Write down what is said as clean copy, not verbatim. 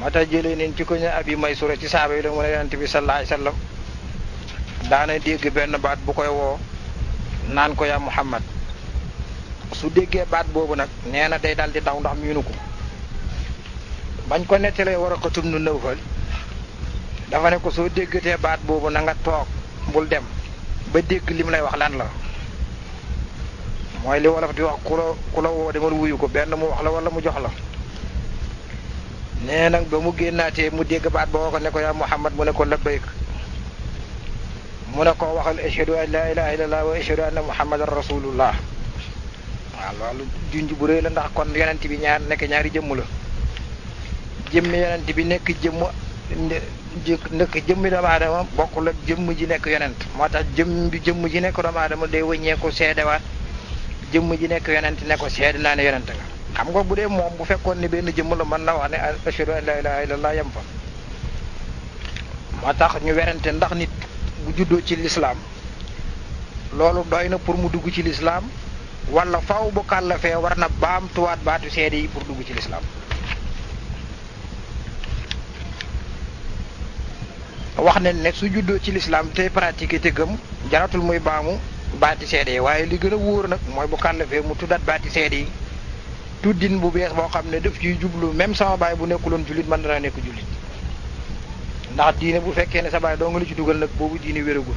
moo tax jëlee nañ ci ko ñu Abi Maysura ci saaba yi la mu ne yonent bi sallallahu alayhi wasallam daana dégg benn baat bu koy woo naan ko yaa Muhammad su déggee baat boobu nag nee na day dal di daw ndax miinu ko bañ ko nettalee Waraqatu bnu Nawfal dafa ne ko soo déggatee baat boobu na nga toog bul dem ba dégg lim lay wax lan la mooy li wolof di wax ku la woo demal wuyu ko benn mu wax la wala mu jox la nee nag ba mu génnaatee mu dégg baat ba woo ko ne ko yaa Muhammad mu ne ko labbayk mu ne ko waxal ashhadu an la ilaha illallah wa ashhadu anna muhammadan rasulullah waaw loolu junj bu rëy la ndax kon yonent bi ñaari jëmm la jëmmi yonent bi nekk jëmmi doomu aadama bokkul ak jëmm ji nekk yonent moo tax jëmm ji nekk doomu aadama day wëññeeku seedewaat jëmm ji nekk yonent ne ko seede naa ne yonent nga xam nga bu dee moom bu fekkoon ne benn jëmm la mën na wax ne ashhadu an la ilaha illallah yem fa moo tax ñu werante ndax nit bu juddoo ci lislaam loolu doy na pour mu dugg ci lislaam wala faw bu kàllafee war na baamtuwaat baatu seede yi pour dugg ci lislaam wax nañ ne su juddoo ci lislaam tey pratiquer te gëm jaratul muy baamu baati seede yi waaye li gën a wóor nag mooy bu kàllafee mu tuddaat baati seede yi tuddin bu bees boo xam ne daf ciy jublu même sama baay bu nekkuloon jullit mën na nekk jullit ndax diine bu fekkee ne sa baay doo nga lu ci dugal nag boobu diine wéragul